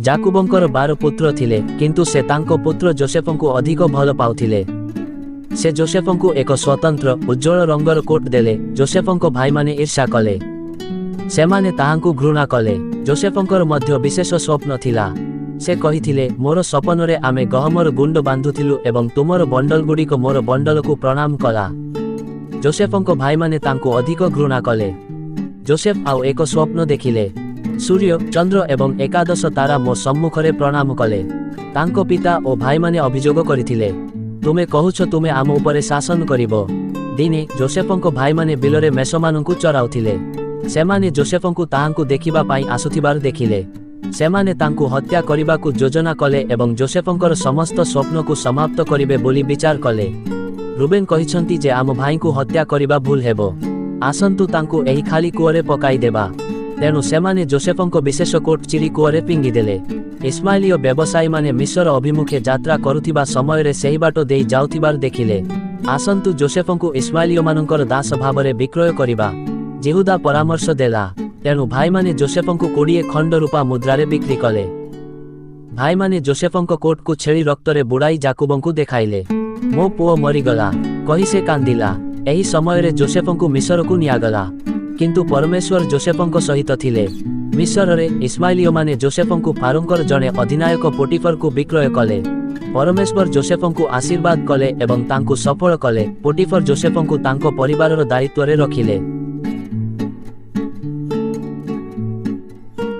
ଯାକୁବଙ୍କର 12 ପୁତ୍ର ଥିଲେ, କିନ୍ତୁ ସେ ତାଙ୍କ ପୁତ୍ର ଜୋସେଫଙ୍କୁ ଅଧିକ ଭଲ ପାଉଥିଲେ। ସେ ଜୋସେଫଙ୍କୁ ଏକ ସ୍ୱତନ୍ତ୍ର ଉଜ୍ଜ୍ୱଳ ରଙ୍ଗର କୋଟ୍ ଦେଲେ। ଜୋସେଫଙ୍କ ଭାଇମାନେ ଈର୍ଷା କଲେ। ସେମାନେ ତାହାଙ୍କୁ ଘୃଣା କଲେ। ଜୋସେଫଙ୍କର ମଧ୍ୟ ବିଶେଷ ସ୍ୱପ୍ନ ଥିଲା। ସେ କହିଥିଲେ, ମୋର ସପନରେ ଆମେ ଗହମର ଗୁଣ୍ଡ ବାନ୍ଧୁଥିଲୁ ଏବଂ ତୁମର ବଣ୍ଡଲଗୁଡ଼ିକ ମୋର ବଣ୍ଡଲକୁ ପ୍ରଣାମ କଲା। ଜୋସେଫଙ୍କ ଭାଇମାନେ ତାଙ୍କୁ ଅଧିକ ଘୃଣା କଲେ। ଜୋସେଫ ଆଉ ଏକ ସ୍ୱପ୍ନ ଦେଖିଲେ। ସୂର୍ଯ୍ୟ, ଚନ୍ଦ୍ର ଏବଂ 11 ତାରା ମୋ ସମ୍ମୁଖରେ ପ୍ରଣାମ କଲେ। ତାଙ୍କ ପିତା ଓ ଭାଇମାନେ ଅଭିଯୋଗ କରିଥିଲେ, ତୁମେ କହୁଛ ତୁମେ ଆମ ଉପରେ ଶାସନ କରିବ। ଦିନେ ଜୋସେଫଙ୍କ ଭାଇମାନେ ବିଲରେ ମେଷମାନଙ୍କୁ ଚରାଉଥିଲେ। ସେମାନେ ଜୋସେଫଙ୍କୁ ତାହାଙ୍କୁ ଦେଖିବା ପାଇଁ ଆସୁଥିବାର ଦେଖିଲେ। ସେମାନେ ତାଙ୍କୁ ହତ୍ୟା କରିବାକୁ ଯୋଜନା କଲେ ଏବଂ ଜୋସେଫଙ୍କର ସମସ୍ତ ସ୍ୱପ୍ନକୁ ସମାପ୍ତ କରିବେ ବୋଲି ବିଚାର କଲେ। ରୁବେନ କହିଛନ୍ତି ଯେ ଆମ ଭାଇଙ୍କୁ ହତ୍ୟା କରିବା ଭୁଲ ହେବ। ଆସନ୍ତୁ ତାଙ୍କୁ ଏହି ଖାଲି କୂଅରେ ପକାଇଦେବା। ତେଣୁ ସେମାନେ ଜୋସେଫଙ୍କ ବିଶେଷ କୋଟ୍ ଚିରି କୂଅରେ ଫିଙ୍ଗିଦେଲେ। ଇସ୍ମାଇଲୀୟ ବ୍ୟବସାୟୀମାନେ ମିଶର ଅଭିମୁଖେ ଯାତ୍ରା କରୁଥିବା ସମୟରେ ସେହି ବାଟ ଦେଇ ଯାଉଥିବାର ଦେଖିଲେ। ଆସନ୍ତୁ ଜୋସେଫଙ୍କୁ ଇସ୍ମାଇଲୀୟମାନଙ୍କର ଦାସ ଭାବରେ ବିକ୍ରୟ କରିବା, ଯିହୁଦା ପରାମର୍ଶ ଦେଲା। ତେଣୁ ଭାଇମାନେ ଜୋସେଫଙ୍କୁ 20 ଖଣ୍ଡ ରୂପା ମୁଦ୍ରାରେ ବିକ୍ରି କଲେ। ଭାଇମାନେ ଜୋସେଫଙ୍କ କୋଟ୍କୁ ଛେଳି ରକ୍ତରେ ବୁଡ଼ାଇ ଯାକୁବଙ୍କୁ ଦେଖାଇଲେ। ମୋ ପୁଅ ମରିଗଲା, କହି ସେ କାନ୍ଦିଲା। ଏହି ସମୟରେ ଜୋସେଫଙ୍କୁ ମିଶରକୁ ନିଆଗଲା। କିନ୍ତୁ ପରମେଶ୍ୱର ଜୋସେଫଙ୍କ ସହିତ ଥିଲେ। ମିଶରରେ ଇସ୍ମାଇଲୀୟମାନେ ଜୋସେଫଙ୍କୁ ଫାରୋଙ୍କର ଜଣେ ଅଧିନାୟକ ପୋଟିଫରକୁ ବିକ୍ରୟ କଲେ। ପରମେଶ୍ୱର ଜୋସେଫଙ୍କୁ ଆଶୀର୍ବାଦ କଲେ ଏବଂ ତାଙ୍କୁ ସଫଳ କଲେ। ପୋଟିଫର ଜୋସେଫଙ୍କୁ ତାଙ୍କ ପରିବାରର ଦାୟିତ୍ୱରେ ରଖିଲେ।